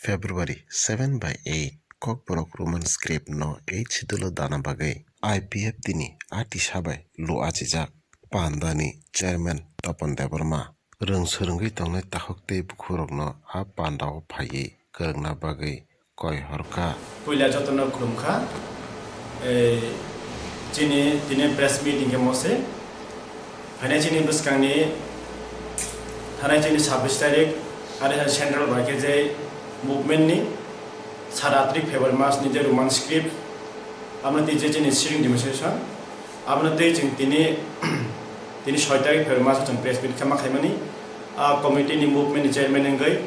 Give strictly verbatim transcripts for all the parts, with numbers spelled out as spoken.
February seven by eight Kokborok Roman script no eighth schedule o dana bagwi I P F T ni A T I sabai lu achijak. Panda ni chairman Topon Debbarma rwng swrwngwi tongnai takhuk tei bukhurokno a panda o phaiwi kwrwngna bagwi koi horkha. Puila jotono khulumkha. Ei, chini tini press meeting khe mose. Phainai chini bwskangni thanai chini sabbish tarik, are central bai khe je movement ni sat tarik February mas ni je Roman script, amo tei je chini sitting demonstration, amo tei chwng tini, tini soi tarik February mas o chwng press meet khe ma khaimani, a committee ni movement ni chairman wngwi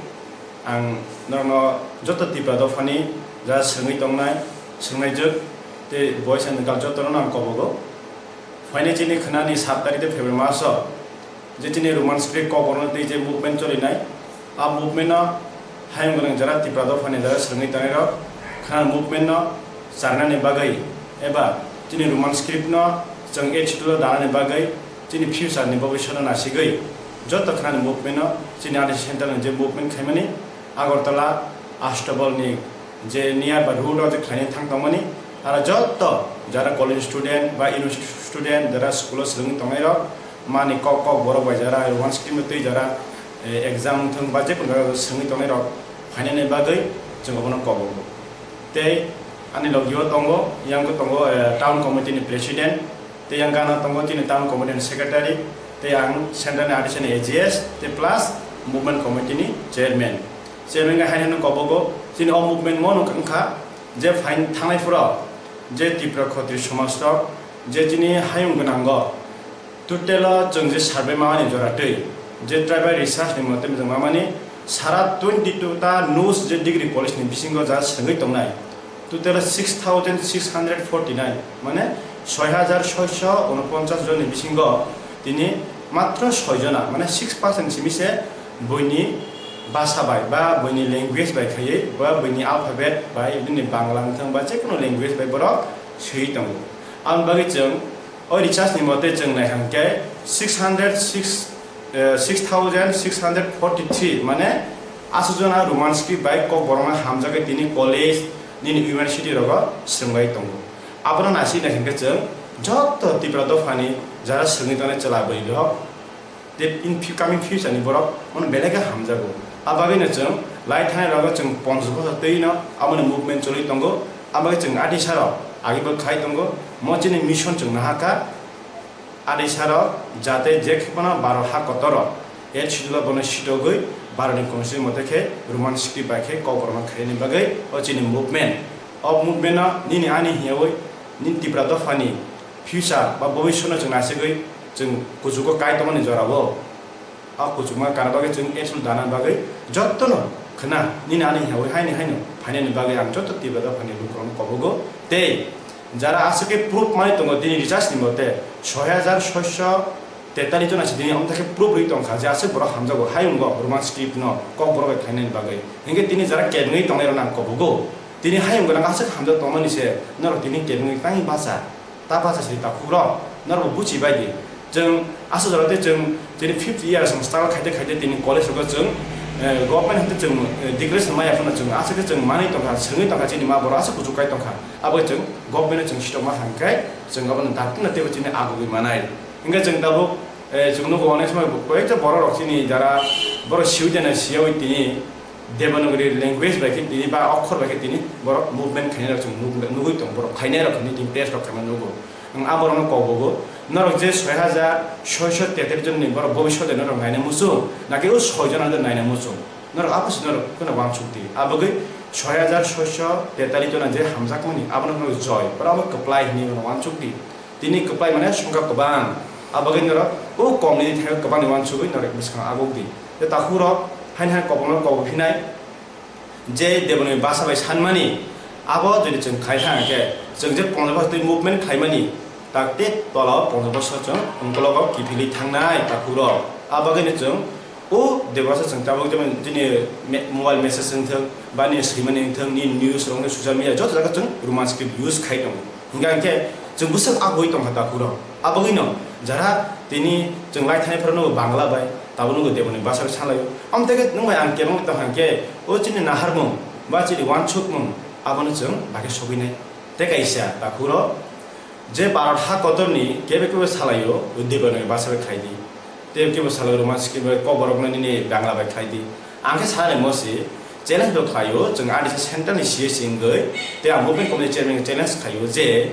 ang norokno joto Tipra dophani ja swrwngwi tongnai, swrwngnaijwk tei boys and girls jotono ang kobogo. Phainai chini khwnani sat tarik de February mas o je chini Roman script kokborokno tei je movement cholinai, a movement no hayung gwnang jara Tipra dophani jara swrwngwi tanairok khwnani movement no charnani bagwi eba chini Roman script no chwng eighth schedule o danani bagwi chini future ni bobiswt no nasigwi joto khwnani movement no chini A D C central ni je movement khaimani Agartala Astabal ni je nearby road o je khlainai thang tongmani, aro joto jara college student ba university student, jara school o swrwngwi tongnairok, mani kok kok borok bai jara Roman script no twi jara, eh, exam wngthung ba jekunu jora swrwngwi tongnairok phainani bagwi chwng obono kobogo. Tei ani logio tongo, yang tongo, eh, town committee ni president, tei yang gana tongo chini town committee ni secretary, tei ang central ni A D C ni A G S, tei plus movement committee ni chairman. Chairman khe haino kobogo, chini o movement mo wngkha je phain thangnai phuru je Tipra Khotri somaj rok je chini hayung gwnango, total o chwng je survey mamani jora twi, je tribal research ni mote chwng mamani sara twenty two ta nus je degree college ni bisingo ja swrwngwi tongnai, total six thousand six hundred forty nine, mane soi hajar soiso unoponchas joni bisingo tini matro soi jona, mane six percent simi se buini basa bai ba buini language bai khaiwi ba buini alphabet bai bini Bangla wngthang ba jekunu language bai borok swiwi tongo. Aboni bagwi chwng o research ni mote chwng nai hwnkhe six hundred six, eh, six thousand six hundred forty three, mane aswk jona Roman script bai kokborokno hamjagwi tini college, nini university rogo swrwngwi tongo. Abono naisik nai hwnkhe chwng joto Tipra dophani jara swrwngwi tongnai chwla bwrwi rok, tei in fu-, coming future ni borok bono belai khe hamjago. A bagwino chwng lai thani rogo chwng ponchash bosor twi no aboni movement choli tongo. A bagwi chwng adisa rok agi bo khai tongo. Mo chini mission chwng nahakha adisa rok jate je khe phano baro ha kotor rok eighth schedule bono sitogwi baro ni constitution mote khe Roman script bai khe kokborokno khaini bagwi o chini movement. O movement no nini ani hiyawi nini Tipra dophani future ba bobiswt no chwng naisingwi chwng kuchugo kai tongmani jorao, a kuchukma kana bagwi chwng eighth schedule dana bagwi jotono khna nini ani hiyawi haini haino phainani bagwi ang joto Tipra dophani lukurokno kobogo. Tei jara aswk khe proof manwi tongo tini research ni mote soi hajar soiso tetallis jona se tini omtha khe proof rwi tongkha je aswk borok hamjago hayungo Roman script no kokborok bai khlainani bagwi, hinkhe tini jara kebengwi tongnairokno ang kobogo. Tini hayung gwnang aswk hamjak tongmani se norok tini kebengwi tangwi bacha. Ta bacha siri takhuk rok, norok bo buchi bai di. Chwng aswk jora tei chwng chini fifth year chwng struggle khaite khaite tini college rogo chwng, eh, government hwnkhe chwng, eh, declaration maya phano chwng aswk khe chwng manwi tongkha, swngwi tongkha chini ma borok aswk kuchuk kai tongkha. Abo chwng government no chwng sitokma hwnkhe chwng abono dakti no teibo chini agugwi manai. Hwnkhe chwng tabuk, eh, chwng nugo onek somoi koyekta borok rok chini jara borok siwi tene siyawi tini Devanagari language bai khe tini ba okhor bai khe tini borok movement khainai rok chwng nug-, nugwi tongo, borok khainai rok hinwi tini press rok khaima nugo. Ang a borok no kok bogo, norok je soi hajar soiso teter jon ni borok bobiswt de norok naina muchung, naki o soi jona de naina muchung, norok abo se norok kheno uansuk di. A bagwi soi hajar soiso tetallis jona je hamjakmani abono norok joy, oro abo kwplai hinwi uansuk di. Tini kwplai mane songkha kwbang. A bagwi norok o kok nini thani kwbangni uansugwi norok bwskang aguk di. Tei takhuk rok haini hai kokno kok phinai je Devanagari basa bai sanmani abo jodi chwng khai thang khe chwng je ponjash bosor twi movement khlaimani tak tei tola o ponjash bosor chwng ungkologo kiphilwi thangnai takhuk rok. A bagwino chwng o Devanagari basa chwng tabuk jemon chini me-, mobile message wngthok ba nini swimani wngthok nini news rok wngthok social media joto jaga chwng Roman script use khai tongo. Hingkha hingkhe chwng bwswk agoi tongkha takhuk rok. Abagwino jara tini chwng lai thani phano Bangla bai tabuk nugo Devanagari basa bai sanlaio. Amtwkhe nwng bai ang kebengwi tongkha hingkhe o chini naharmung Ba chini uansukmung abono chwng bagwi sogwinai. Tei kaisa takhukro je Bharat ha kotorni kebo kebo salaio, Debanoi bachabai khlai di. Tei kebo salaio Roman script bai Kokborok no nini Bangla bai khlai di. Ang khe sanai mo se challenge bo khlaio, chwng A D C central ni C S wngwi, tei ang movement committee chairman challenge khlaio je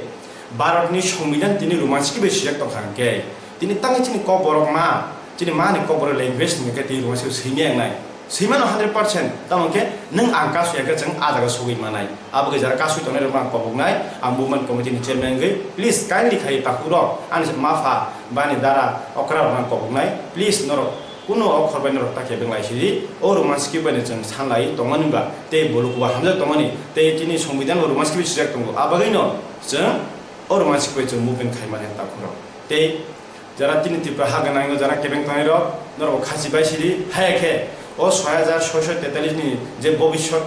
Bharat ni Songbidan tini Roman script bai swijak tongkha hwnkhe, tini tangwi chini Kokborok ma, chini mani Kokborok language ni hwnkhe tini Roman script swimya wngnai. Swimano hundred percent, tamo khe nwng ang kasui hwnkhe chwng ah jaga sogwi manai. Abo khe jara kasui tongnai rok ang koboknai, ang movement committee ni chairman wngwi, please kindly khai takhuk rok, ani mapha, bani dara, okra rok ang koboknai, please norok kunu okhor bai norok ta kebeng lai sidi, o Roman script bai no chwng sanlai tongmani ba, tei boluk bo hamjak tongmani, tei chini Songbidan bo Roman script swijak tongo, abagwi no chwng o Roman script bai chwng movement khai mani takhuk rok. Tei jara tini Tripura ha gwnang no jara kebeng tongnai rok, norok bo khasi bai sidi, haya khe o soi hajar soisho tetallis ni je bobiswt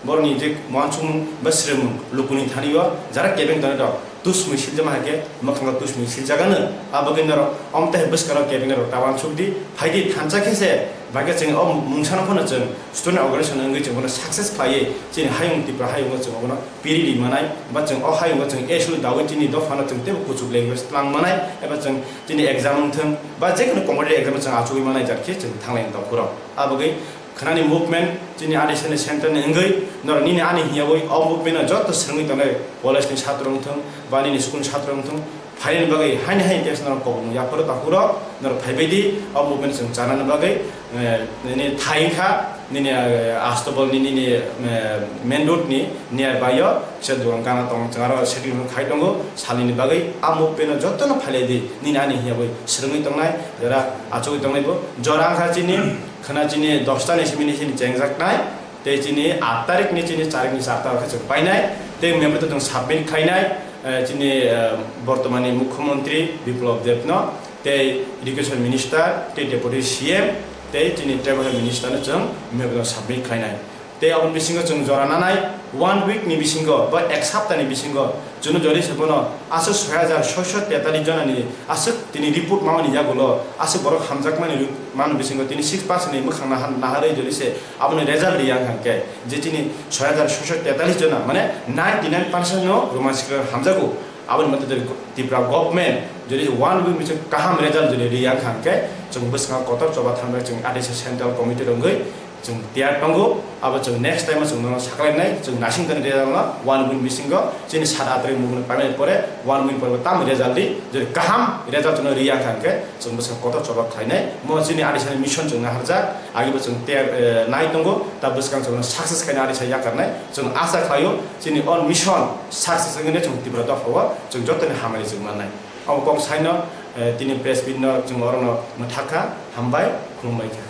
borokni je uansukmung ba swrwngmung lukuni thani o jara kebeng tongnai rok tusmui siljama hai khe mwkhang o tusmui siljagano, abo khe norok omtaihe bwskano kebeng rok ta uansuk di, phai di thansa khe se, bai khe chwng o mungsano phano chwng student organization wngwi chwng bono success khlaiwi chini hayung Tripura hayungo chwng bono piri ri manai, ba chwng o hayungo chwng A S U dawi chini dophano chwng teibo kuchuk language tlang manai, eba chwng chini exam wng thung, ba jekono competitive exam chwng achugwi manai jat khe chwng thanglai wng tong phuru. Abagwi khwnani movement chini A D C ni center ni wngwi norok nini ani hiyawi o movement no joto swrwngwi tongnai, college ni satro wng thung, ba nini school ni satro wng thung, phaini bagwi haini haini tei norok kobokno yapharo takhuk rok norok phaibai di, o movement chwng chanani bagwi, eh, nini thai wngkha, nini, eh, Astobol ni nini, eh, main road ni nearby o kisa dukan gana tong, chwng aro setting khai tongo, salnini bagwi a movement no jotono phailai di, nini ani hiyawi swrwngwi tongnai, jora achugwi tongnai bo, jora wngkha chini khwna chini dosta ni simi ni chini chengjaknai. Tei chini aat tarik ni chini char ni char ta khe chwng painai. Tei memorandum chwng submit khainai, eh, chini, eh, bortomani Mukhyamantri Biplab Deb no, tei Education Minister, tei Deputy C M, tei chini Tribal Minister no chwng memorandum submit khainai. Tei aboni bisingo chwng jora nanai one week ni bisingo ba ek sapta ni bisingo chwngno jodi se bono aswk soi hajar soisho tetallis jona ni aswk tini report mamani yagulo aswk borok hamjakmani ri-, mano bisingo tini six percent ni mwkhang naha-, naharwi jodi se Aboni result riya wngkha khe, je chini soi hajar soisho tetallis jona, mane ninety nine percent no Roman script hamjago. Aboni mothe jodi Tripura government jodi one week bisingo kaham result jodi riya wngkha khe, chwng bwskango kotor choba thanbai chwng A D C central committee rwngwi chwng tiyar tongo. Abo chwng next time o chwng nono saklainai, chwng naising tani result no one week bisingo chini sat aat tarik movement paimani pore one week pore tamo result ri, jodi kaham result no riya wngkha khe, chwng bwskango kotor choba khlainai. Mo chini A D C ni mission chwng naharjak. Agi bo chwng ter, eh, nai tongo, ta bwskang chwng success khaina ari sa yakarnai. Chwng asa khlaio, chini o mission success wngwi chwng Tripura dophao chwng jotoni hamari chwng mannai. Abo kok saino, eh, tini press meet no chwng orono mwthakha, hambai, khulumbai kha.